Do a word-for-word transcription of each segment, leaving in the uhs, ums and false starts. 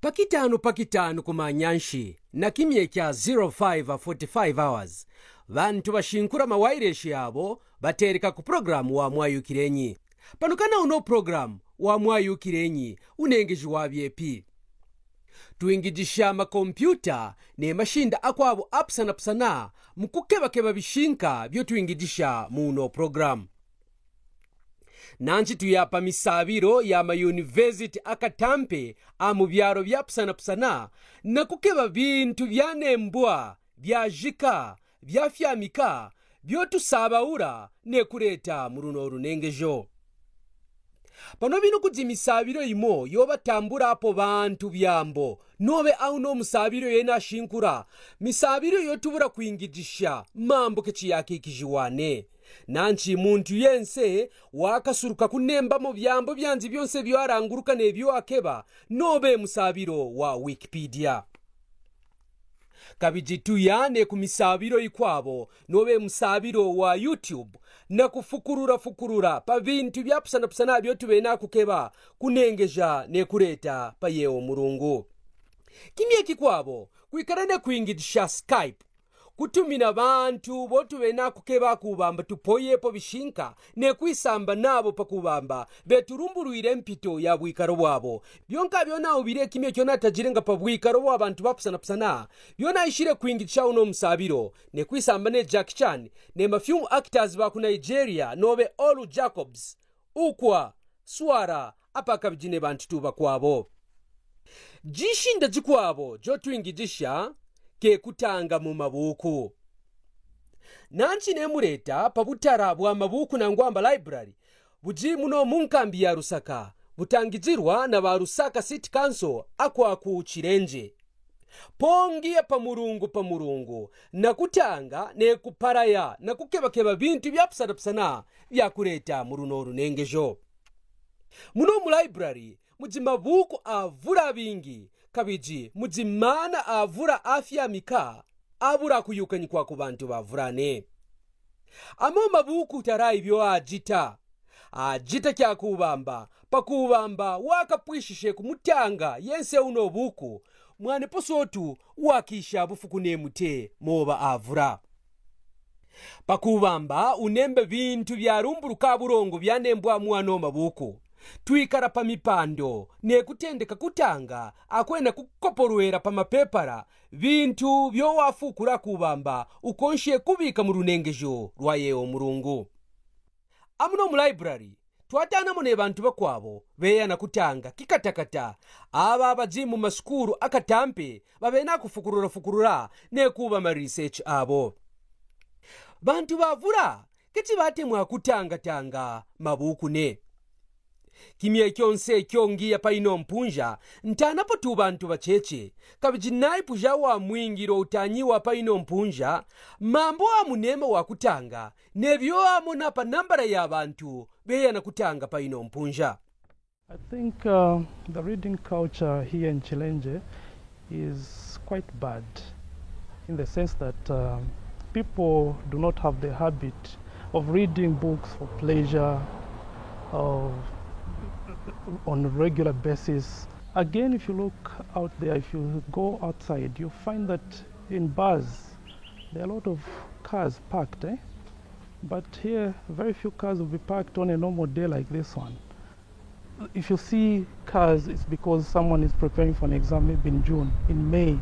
Pakitanu pakitanu kumanyanshi, na kimye kya zero five a forty-five hours, bantu bashinkura mawaireshi yabo batereka ku program wa Mwayukirenyi. Pano kana uno program wa Mwayukirenyi unengeji wa byepi. Twingijisha makompyuta ne mashinda akwabo apsanapsana mu kukebakeba bishinka byo twingijisha mu uno program. Nanchi tuyapa misabiro ya mayunivesiti akatampe a mu byaro byapsanapsana, na kukeba bintu byanembwa, byajika, byafyamika, byo tusabaura ne kureta mu runo runengejo. Pano bino kudi misabiro imo yobatambura apo bantu byambo, nobe auno musabiro yena ashinkura, misabiro yotubura kwingijisha mambo kechiyakikiji wane. Nanchi muntu yense wakasuruka kunembamo byambo byanzi byonse byo aranguruka ne byo akeba, nobe musabiro wa Wikipedia. Kabiji tuyane ku misabiro ikwabo, nobe musabiro wa YouTube, na kufukurura-fukurura pa bintu byapsanapsana byo tubena kukeba, kunengeja ne kureta pa yewo murungu. Kimye kikwabo, kwikara ne kwingijisha Skype, kutumina bantu bo tubena kukeba kubamba tupoyepo bishinka, ne kwisamba nabo pa kubamba beturumburwire mpito ya bwikaro bwabo. Byonka byona ubire kimye kyona tajirenga pa bwikaro bwa bantu bapsanapsana, byona ishire kwingijisha uno musabiro, ne kwisamba ne Jackie Chan, ne mafilm actors ba ku Nigeria, nobe Olu Jacobs, ukwa, swara, apa kabijine bantu tuba kwabo. Jishinda jikwabo jo twingijisha ke kutanga mu mabuku. Nanchi ne mureta pa butara bwa mabuku nangwamba library, buji muno mu nkambi ya Rusaka, butangijirwa na ba Rusaka City Council akwa ku Chirenje. Pongiya pa murungu pa murungu, na kutanga, ne kuparaya, na kukebakeba bintu byapsanapsana bya kureta mu runo runengejo. Muno mu library, muji mabuku avura abingi, kabiji muji mana avura afyamika, abura kuyuka nyikwa ku bantu bavurane. Amo mabuku tara ibyo ajita. Ajita kyakubamba, pakubamba wakapwishishe kumutanga yense uno buku, mwane posotu wakisha bufuku ne mute moba avura. Pakubamba unembe bintu byarumburuka burongo byanembwa mu ano mabuku. Twikara pa mipando, ne kutendeka kutanga, akwena kukoporwera pa mapepara, bintu byo wafukura kubamba, ukonshe kubika mu runengejo rwa yewo murungu. Amuno mu library, twatanamo ne bantu bakwabo, beyana kutanga, kikatakata, aba baji mu masukuru akatampe, babena kufukurura-fukurura, ne kuba ma research abo. Bantu bavura, keti batemwa kutangatanga mabuku ne. Kimye kyonse kyo ngiya pa ino mpunja, ntanapo tu bantu bacheche, kabiji naipuja wa mwingiro utanyiwa pa ino mpunja, mambo amunema wa kutanga, nebyo amona pa nambara ya bantu beyana kutanga pa ino mpunja. I think uh, the reading culture here in Chilenje is quite bad in the sense that uh, people do not have the habit of reading books for pleasure or on a regular basis. Again, if you look out there, if you go outside, you find that in bars, there are a lot of cars parked, eh? But here, very few cars will be parked on a normal day like this one. If you see cars, it's because someone is preparing for an exam, maybe in June, in May,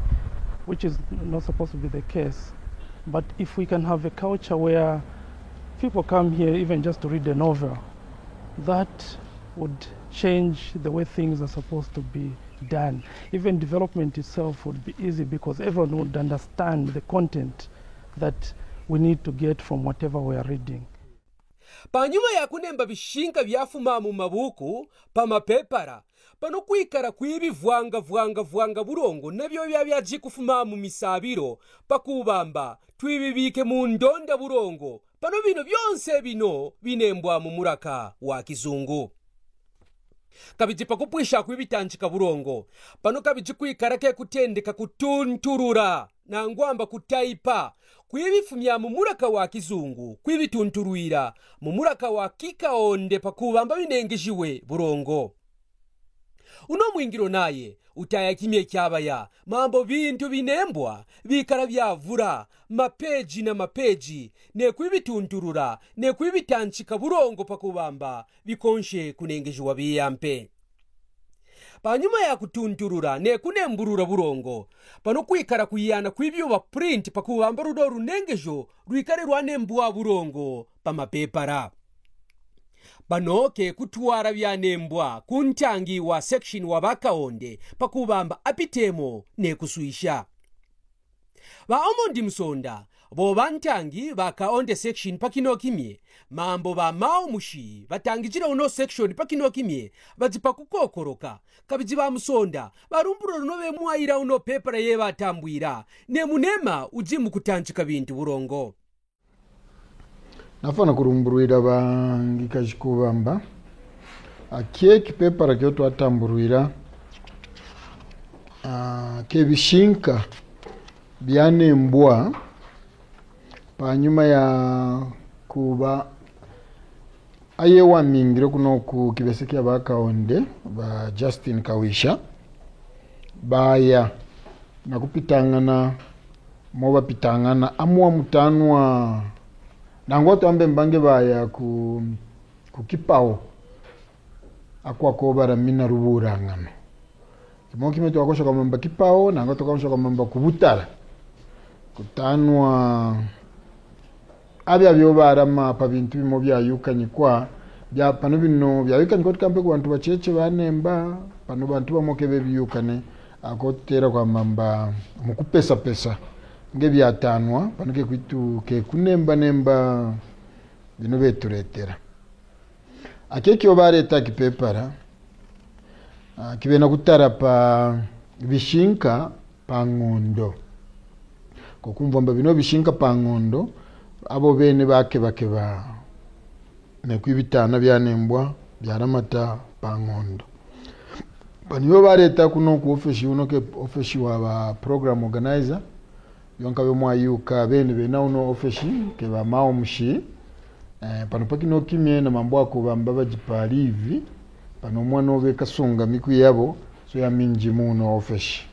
which is not supposed to be the case. But if we can have a culture where people come here even just to read a novel, that would change the way things are supposed to be done. Even development itself would be easy because everyone would understand the content that we need to get from whatever we are reading. Panyuma ya kunemba bishinka byafuma mu mabuku pa mapepara, pano kwikara kwibivwanga-vwanga-vwanga burongo, nabyo bya byaji kufuma mu misabiro, pakubamba twibibike mu ndonda burongo, pano bino byonse bino binembwa mu muraka wa kizungu. Kabiji pakupwisha kwibitanjika burongo, pano kabiji kwikara ke kutendeka kutunturura, nangwamba kutaipa, kwibifumya mu muraka wa kizungu, kwibitunturwira mu muraka wa kikaonde pakubamba binengejiwe burongo. Uno mwingiro naye utaya kimye cabaya, mambo bintu binembwa bikara byavura mapeji na mapeji, nekwibitunturura, nekwibitanchika burongo pakubamba bikonshe kunengejiwa biyampe. Panyuma ya kutunturura nekunemburura burongo, pano kwikara kwiyana kwibyoba print pakubamba rudo runengejo rwikare rwanembwa burongo pamapepara. Pano kekutwara byanembwa kuntangi wa section wa bakaonde pakubamba apitemo nekuswisha. Ba Omondi Musonda, bo bantangi bakaonde section pakino kimye, mambo ba Mao Mushi batangijira uno section pakino kimye, bazipa kukokoroka. Kabiji ba Musonda, barumbura runo bemwaira uno pepara ye batambwira, nemunema uji mukutanchika bintu burongo. Nafana kurumburwira bangi kaji kubamba. Akie kipepara kio twatamburwira, ah, kebishinka byanembwa panyuma ya kuba aye wamingiro kuno ku kibese kya bakaonde ba Justin Kawisha. Baya nakupitangana, mo bapitangana, amwa mutanwa, nangwa twambe mbange baya ku, ku kipao. Akwa kobara mina ruburangano. Kimo kime twakosha kwa mamba kipao, nangwa twakosha kwa mamba kubutara. Kutanwa, abya byo barama pa bintu bimo byayukanyikwa, bya, pano bino byayukanyikwa tukampe ku bantu bacheche banemba, pano bantu bamoke bebiyukane, ako tutera kwa mamba mukupesa pesa. Nge byatanwa, pano ke kwitu, ke kunemba nemba, bino beturetera. Akekyo bareta kipepara, ah, kibena kutara pa bishinka pa ngondo. Kokumva mba bino bishinka pa ngondo, abo bene bakebakeba nekwibitana byanembwa byaramata pa ngondo. Panibo bareta kuno ku office, uno ke office wa ba program organizer. Yonka bemwayuka bene bena uno office, ke ba Mao Mushi. Eh, pano pakino kimye na mambo ako bamba bajipa leave. Pano mwana obe kasunga miku yabo, so yaminji muno office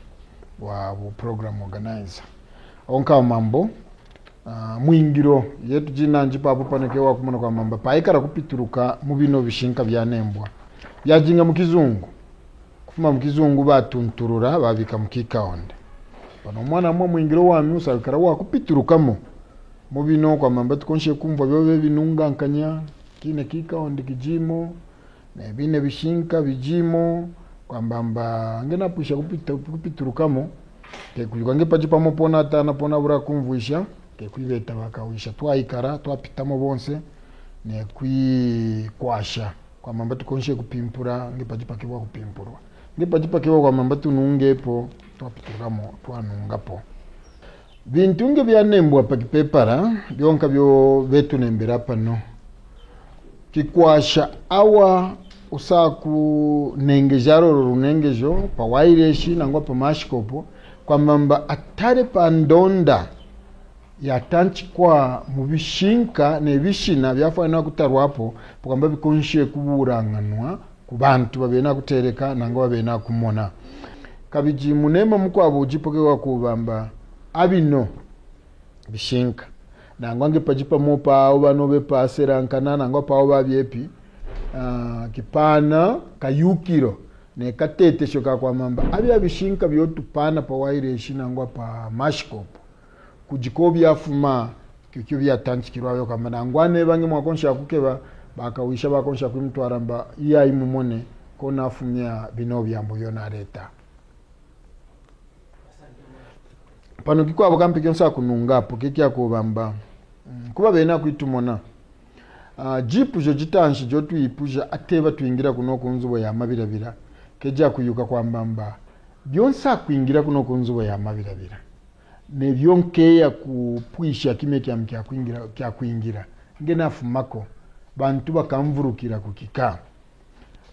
wa bu program organizer. Onka mambo, ah, mwingiro yetu jina njipa apo pano ke wakumona kwa mamba paikara kupituruka mu bino bishinka byanembwa. Byajinga mu kizungu. Kufuma mu kizungu batunturura, babika mu kikaonde. Pano mwana mwa mwingiro wami usabikara wakupiturukamo. Mu bino kwa mamba tukonshe kumva byo be binungankanya, kine kikaonde kijimo, ne bine bishinka bijimo, kwa mamba ngena pwisha kupita, kupiturukamo. Ke kuyuka nge paji pamo pona tana pona bura kumvwisha, ke kwibeta bakawisha. Twaikara, twapitamo bonse, ne kwikwasha. Kwa mamba tukonshe kupimpura, nge paji pakiwa kupimpurwa. Nge paji pakiwa kwa mamba tunungepo, twapituramo, twanungapo. Bintu nge byanembwa pa kipepara, byonka byo betunembera pano. Kikwasha awa usa kunengeja roro runengejo, pa waireshi, nangwa pa mashikopo, kwa mamba atare pa ndonda yatanchikwa mu bishinka ne bishina byafwana kutarwapo, pukamba bikonshe kuburanganwa ku bantu babena kutereka nangwa babena kumona. Kabiji munema mukwabo ujipoke wa kubamba abino bishinka. Nangwa nge pajipa mo pao bano be paserankana, nangwa pao babyepi, ah, kipana kayukiro ne katetesho ka kwa mamba. Abya bishinka byo tupana pa waireshi nangwa pa mashikopo. Kujiko byafuma, kyokyo byatanchikirwa byo kamba nangwa ne bange mwakonsha kukeba, bakawisha bakonsha kwimutwara mba, iya imumone, ko nafumya bino byambo byo nareta. Pano kikwabo kampe kyonsa kunungapo, ke kyakubamba. Mm, kuba bena kwitumona. Ah, jipu jo jitanshi jo twipuja ateba twingira kuno ku nzubo ya mabirabira. Ke jakuyuka kwa mbamba. Byonsa kwingira kuno ku nzubo ya mabirabira. Ne byo nkeya kupwisha kime kyam kya kwingira, kya kwingira. Nge nafumako. Bantu bakamvurukira kukika.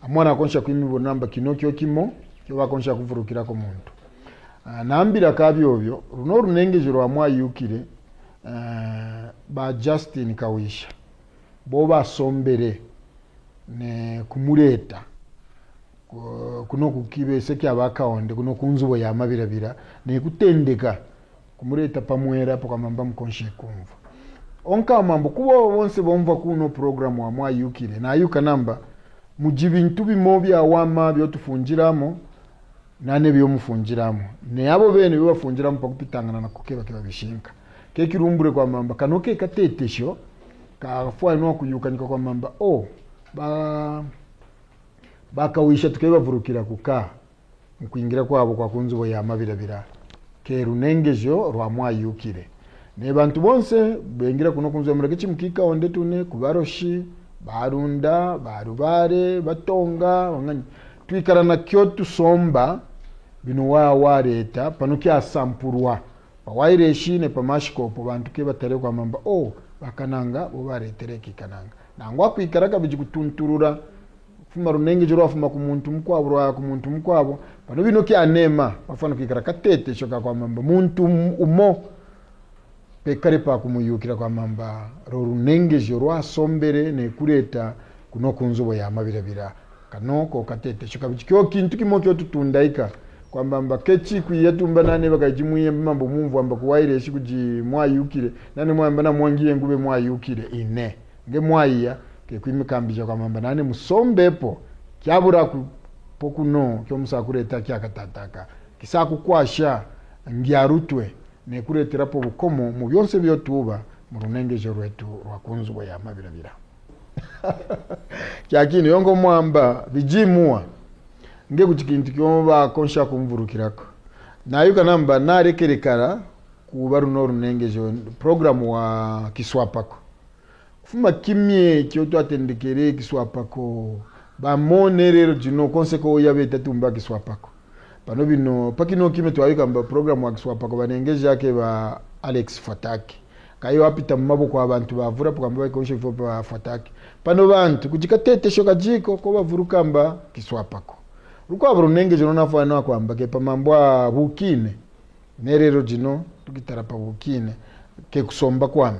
Amwana akonsha kwimibona namba kino kyo kimo, kyo bakonsha kuvurukirako muntu. Ah, nambira ka byobyo, runo runengejo rwa mwayukire, eh, ba Justin Kawisha. Bo basombere ne kumureta. ku-, kuno kukibese kyaba kaonde, kuno kunzubo ya mabirabira, nekutendeka kumureta pamwera pakwamamba mukonshi kumva. Onka mambo kubo bonse bomva kuno program wa mwayukire, nayuka namba, muji bintu bimo bya wama byo tufunjiramo, nane byo mufunjiramo. Ne abo bene byo bafunjiramo pakupitangana na kukeba keba bishinka. Kekirumbure kwamamba, kano ke katetesho, kafwanwa kuyukanyika kwamamba, o, ba, bakawisha tukebavurukira kuka, mukwingira kwabo kwa kunzubo ya mabirabira, ke runengejo rwa mwayukire. Ne bantu bonse bengira kuno kunzubo ya mabirabira, kechi mukika onde tune, kubaroshi, barunda, barubare, batonga, wanganyi. Twikara na kyo tusomba, bino wa wareta, pano kyasampurwa. Pawaireshi ne pamashikopo, bantu ke batare kwamamba, o, bakananga, bo baretere kikananga. Nangwa kwikara kabiji kutunturura, kufuma runengejo rwafuma ku muntu mukwabo, rwaya ku muntu mukwabo, pano bino kyanema, pafwana kwikara katetesho kakwamamba, muntu um-, umo, pekare pakumuyukira kwamamba, ro runengejo rwasombere, nekureta, kuno kunzubo ya mabirabira. Kano ko katetesho kabiji. Kyo kintu kimo kyo tutundaika. Kwambamba kechi kwiya tumba nane bakaiji mwiya mambo mumvwamba kuwaire eshi kuji mwayukire. Nane mwamba na mwangiye ngube mwayukire. Ine. Nge mwaiya, ke kwimi kambija kwambamba nane musombepo. Kyabura ku, pokuno, kyo musakureta kyakatataka. Kisa kukwasha, ngyarutwe. Nekuretera po bukomo, mu byonse byo tuba, mu runengejo rwetu rwa kunzubo ya mabirabira. Kyakini, yongo mwamba, bijimuwa. Nge kuti kintu kyo bakonsha kumvurukirako. Nayuka namba, narekerekara, kuba runo runengejo, program wa kiswapako. Kufuma kimye kyo twatendekere kiswapako. Bamo nerero jino, konseko yabeta tumba kiswapako. Pano bino, pakino kime twayukamba program wa kiswapako, banengeja ke ba Alex Fataki. Kayo apita mu maboko abantu bavura, pukamba baikonshe fo ba Fataki. Pano bantu, kujika tete shoka jiko, ko bavuru kamba kiswapako. Rukwabo runengejo nafwana kwamba, ke pamambwa bukine. Nerero jino, tukitara pa bukine, ke kusomba kwami.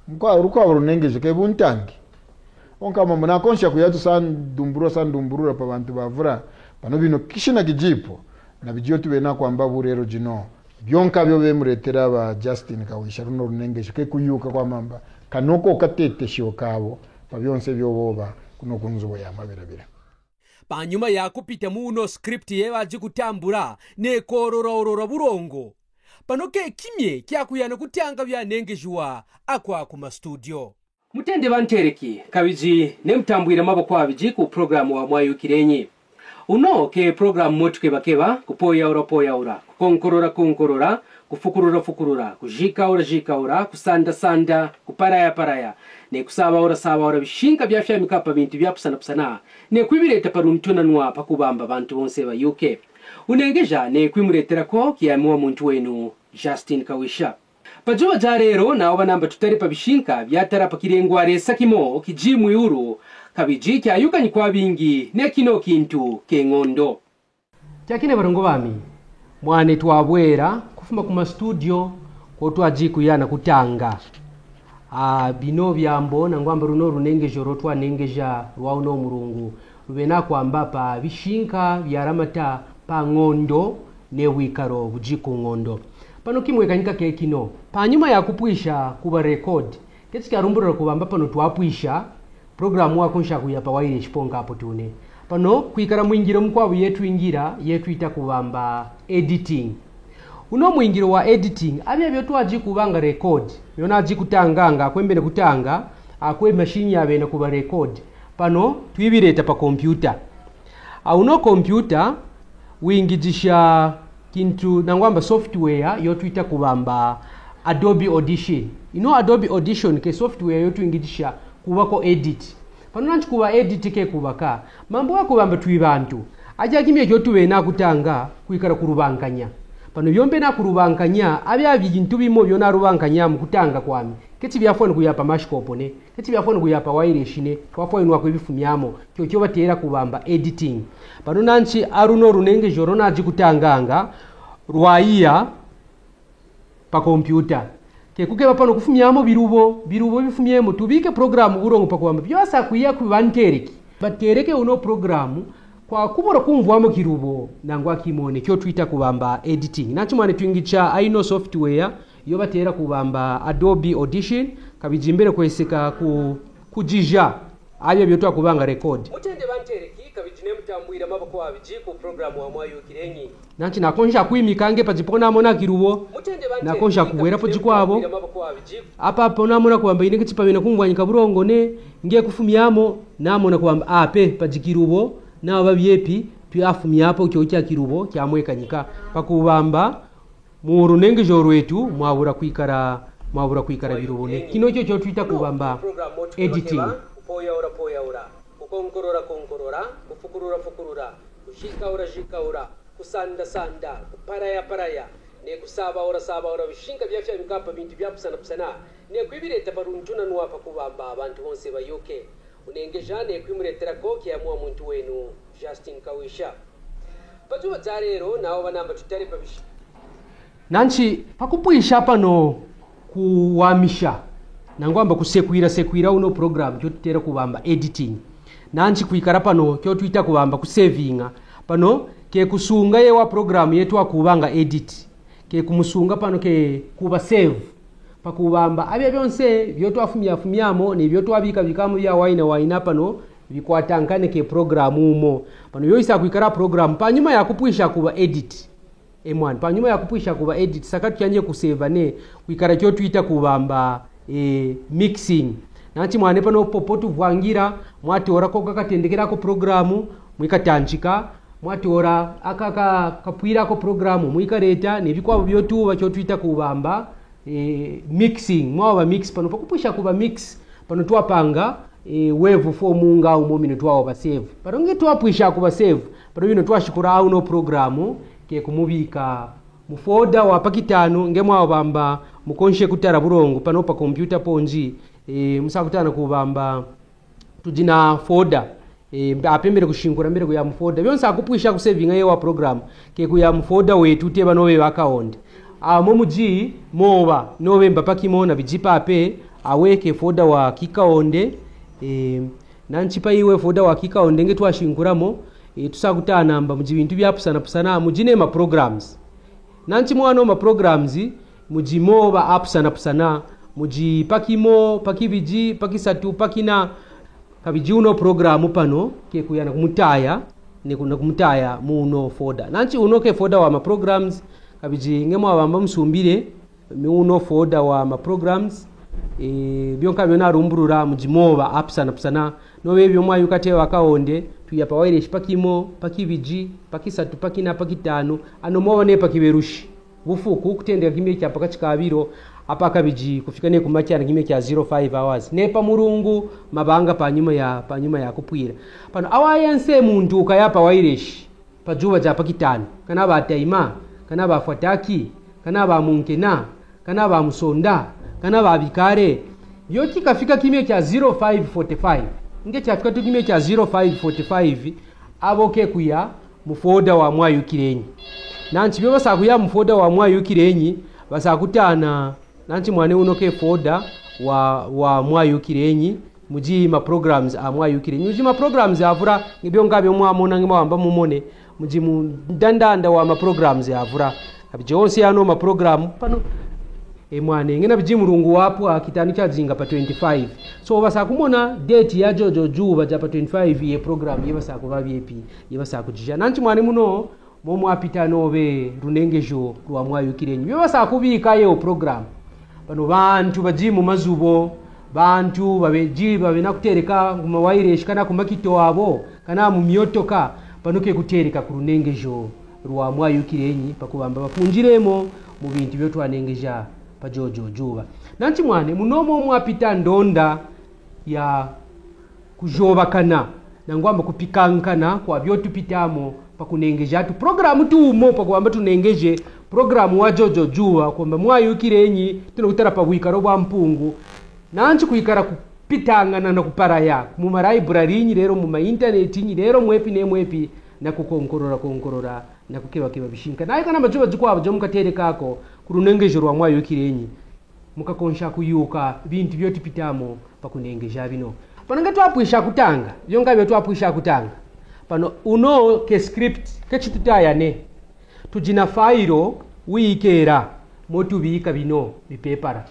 Mukwa, rukwabo runengejo, ke buntangi. Onka mambo nakonsha kuyatu sandumburura, sandumburura pa bantu bavura, pano bino kishina kijipo, na bijiyo tubena kwamba bu rero jino. Byonka byo bemuretera ba Justin Kawisha runo runengejo, ke kuyuka kwamamba, kanoko katete shio kabo, pa byonse byo boba, kuno kunzubo ya mabirabira. Panyuma ya kupita mu uno script ye baji kutambura, ne korora orora burongo. Pano ke kimye kyakuyana kutanga byanengejiwa akwa ku ma studio. Mutende bantereki, kabiji, ne mutambwira maboko abiji ku program wa mwayukirenyi. Uno ke program motu keba keba, kupoyaura poyaura, kukonkorora konkorora, kufukurura fukurura, kujikaura jikaura, kusanda sanda, kuparaya paraya, ne kusabaura sabaura bishinka byafyamika pa bintu byapusana pusana, ne kwibireta pa runtunanwa pa kubamba bantu bonse bayuke. Unengeja ne kwimuretera ko kiyami wa muntu wenu, Justin Kawisha. Pa juba ja rero, nawa banamba tutari pa bishinka byatara pa kirengwa resa kimo kiji mwiuru, kabiji kyayukanyi kwa bingi, ne kino kintu ke ngondo. Kyakine barongo bami, mwane twabwera kufuma ku ma studio, ko twaji kuyana kutanga. Ah, bino byambo, nangwamba runo runengejo ro twanengeja rwa uno murungu, rubena kwamba pa bishinka byaramata pa ngondo, ne bwikaro buji ku ngondo. Pano kimwe kanyika ke kino, panyuma ya kupwisha kuba record, keti kyarumburira kubamba pano twapwisha, program wako nshaku ya pa waire shiponga apo tune. Pano kwikara mwingiro mukwabu yetu ingira, yetu ita kubamba editing. Uno mwingiro wa editing, abya byo twaji kubanga record, yona aji kutanganga, kwembene kutanga, akwe machine yabene kuba record. Pano twibireta pa computer. A uno computer, wingijisha kintu nangwamba software yo twita kubamba Adobe Audition. Ino Adobe Audition ke software yo twingijisha kuba ko edit. Pano nanti kuba edit ke kuba ka. Mambo wa kubamba twi bantu. Aja kimye kyo tube na kutanga kwikara kurubankanya. Pano byombe na kurubankanya, abya bintu bimo byo na rubankanya mu kutanga kwami. Keti byafwa ni kuyapa mashikopo ne. Keti byafwa ni kuyapa waire shine. Kwafwa inwa kwe bifumyamo. Kyo kyo batera kubamba editing. Pano nanti aruno runenge joro naji kutanganga. Rwaiya pa kompyuta. Ke kukeba pano kufumyamo birubo, birubo bifumyemo, tubike programu burongo pa kubamba. Byo asa kwiya kubantereki. Batereke uno programu, Kwa kubura kumvwamo kirubo, nangwa kimone, kyo twita kubamba editing. Nanchi mwane twingicha aino software, yo batera kubamba Adobe Audition, kabiji mbere kweseka ku, kujija, abyo byo twakubanga record. Mutende bantereki, kabiji ne mutambwira maboko abiji ku program wa mwayo kirenyi. Nanchi nakonsha kwimika nge pajipo namona kirubo, nakonsha kuwera pajikwabo. Apa, apa namona kubamba ineke chipamena kumvwanyika burongo ne, nge kufumyamo, namona kubamba, ape, pajikirubo, na babyepi, twi afumyapo kyo kya kirubo, kya mwekanyika. Pakubamba, mu runengejo rwetu, mwabura kwikara, mwabura kwikara birubo ne. Kino kyo kyo twita kubamba editing. Kupoyaura, poyaura, kukonkorora, konkorora, kufukurura, fukurura, kujikaura, jikaura, kusanda, sanda, kuparaya, paraya, ne kusabaura, sabaura, bishinka byafya bikapa bintu byapusana, pusana, ne kwibireta paruntunanwa pakubamba, abantu bonse bayuke. Unengeja ne kwimuretera koke ya mwa muntu wenu, Justin Kawisha. Pajuba ja rero, nawo banamba tutare pabishi. Nanchi, pakupwisha pano kuwamisha, nangwamba kusekwira, sekwira uno program, kyo tutera kubamba editing. Nanchi kwikara pano, kyo twita kubamba kusevinga. Pano, ke kusunga yewa program yetu akubanga edit. Ke kumusunga pano ke kuba save. Pakubamba, abya byonse, byo twafumya fumyamo, ne byo twabika bikamo bya waina waina pano, bikwatankane ke program umo. Pano yo isa kwikara program, panyuma ya kupwisha kuba edit. E mwana, panyuma ya kupwisha kuba edit, saka tukyanye kuseva ne, kwikara kyo twita kubamba, e, mixing. Nanchi mwane pano popo tuvwangira, mwatora ko kakatendekera ko programu, mwikatanchika, mwatora aka ka, kapwira ko programu, mwikareta, ne bikwabo byo tuba kyo twita kubamba, e, mixing, mwaba mix, pano pakupwisha kuba mix, pano twapanga, e, wave form nga umo mino twaba save. Pano nge twapwisha kuba save, pano bino twashikura au no programu, ke kumubika mu folder wa pakitano, nge mwabamba mukonshe kutara burongo, pano pa computer ponji, e, musakutana kubamba, tujina folder. E, mbe-, ape mbere kushinkura mbere kuya mu folder. Byonse akupwisha kusevinga yewa program. Ke kuya mu folder wetu teba nobe bakaonde. Amo muji moba nobe mba pakimo na bijipa ape awe ke folder wa kikaonde. E, nanchipa iwe folder wa kikaonde nge twashinkuramo. E, tusakutana mba muji bintu byapusana pusana. Muji ne ma programs. Nanchi mwano ma programs, muji moba apusana pusana, muji pakimo, pakibiji, pakisatu, pakina, kabiji uno programu pano, ke kuya na kumutaya, ne ku-, na kumutaya mu uno folder. Nanchi uno ke folder wa ma programs, kabiji nge mwabamba musumbire, mu uno folder wa ma programs, e, byonka byona rumburura muji moba apusana pusana, nobe byo mwayuka tewa kaonde, tuya pa waireshi pakimo, pakibiji, pakisatu, pakina, pakitano, ano moba ne pakiberushi. Bufuku kutendeka kimwe kya pakati ka biro, apa kabiji kufika ne kumakyana kimwe kya zero five hours. Ne pa murungu, mabanga pa nyuma ya, pa nyuma ya kupwira. Pano awa yense muntu ukaya pa waireshi, pa juba ja pakitano, kana ba taima, kana ba fataki, kana ba munkena, kana ba musonda, kana ba bikare. Yo kikafika kimwe kya zero five forty-five. Nge kyafika tu kimwe kya zero five forty-five, abo ke kuya mu folder wa mwayukirenyi. Nanchi byo basakuya mu folder wa mwayukirenyi, basakutana, nanchi mwane uno ke folder wa, wa mwayukirenyi, muji ma programs a mwayukirenyi. Muji ma programs avura, nge byo nga byo mwamona nge mwamba mumone, muji mu ndandanda wa ma programs avura. Abi jonse ano ma program, pano, e mwane, nge na biji murungu wapwa kitano kya zinga pa twenty-five. So, basakumona date ya jojo juba ja pa twenty-five ye program, ye basakuba byepi, ye basakujija. Nanchi mwane muno, mo mwapita nobe runengejo rwa mwayukirenyi. Byo basakubika yo program. Pano bantu baji mu mazubo, bantu babeji babe nakutereka kuma waireshi kana kuma kito abo, kana mu myotoka, pano ke kutereka ku runengejo rwa mwayukirenyi, pakubamba bapunjiremo mu bintu byo twanengeja pa jojo juba. Nanchi mwane, muno mo mwapita ndonda ya kujobakana, nangwamba kupikankana kwa byo tupitamo pa kunengeja tu programu tumo, pakubamba tunengeje programu wa jojo juba, kwamba mwayukirenyi, tuno kutara pa bwikaro bwa mpungu. Nanchi kwikara kupitangana na kuparaya, mu ma library nyi rero, mu ma internet nyi rero, mwepi ne mwepi, na kukonkorora, konkorora, na kukeba, keba bishinka. Nayo kana majuba jukwabo jo mukatereka ko, ku runengejo rwa mwayukirenyi. Mukakonsha kuyuka bintu byo tupitamo pa kunengeja bino. Pano nga twapwisha kutanga, byo nga byo twapwisha kutanga. Pano uno ke script, ke chitutayane. Tujina file, wikera, mo tubika bino, bipepara.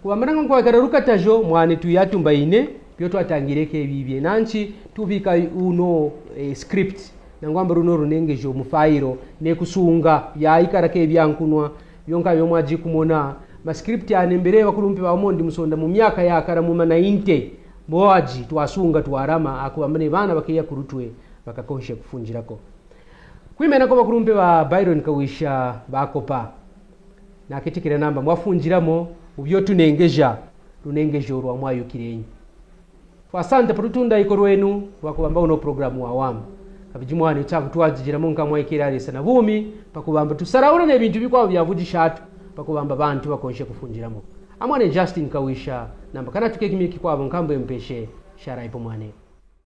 Kubamba nanga kwakara rukatajo, mwane tuyatumba ine, bio twatangire ke bibie. Nanchi, tubika uno, eh, script. Nangwamba runo runengejo mu file, ne kusunga, ya ikara ke biankunwa, yonka yo mwaji kumona. Ma script ya nembere wa kurumpe wa mondi musonda mu miaka ya kara mu ma ninety. Mwaji, twasunga, twarama, akubamba ne bana bakeya kurutwe, bakakonshe kufunjirako. Kwimena ko bakurumpe ba Byron Kawisha bakopa. Naketikira namba mwafunjiramo, ubio tunengeja, runengejo rwa mwayo kirenyi. Twasanta patutunda iko rwenu, wakubamba uno programu wa awamu. Kabiji mwane utaku twajijira monka mwaikira arisa na bumi, pakubamba tusaraura ne bintu bikwabo bya vuji shatu, pakubamba bantu bakonshe kufunjiramo. Amwane Justin Kawisha, namba kana tukekimiki kwabo nkambo mpeshe, shara ipo mwane.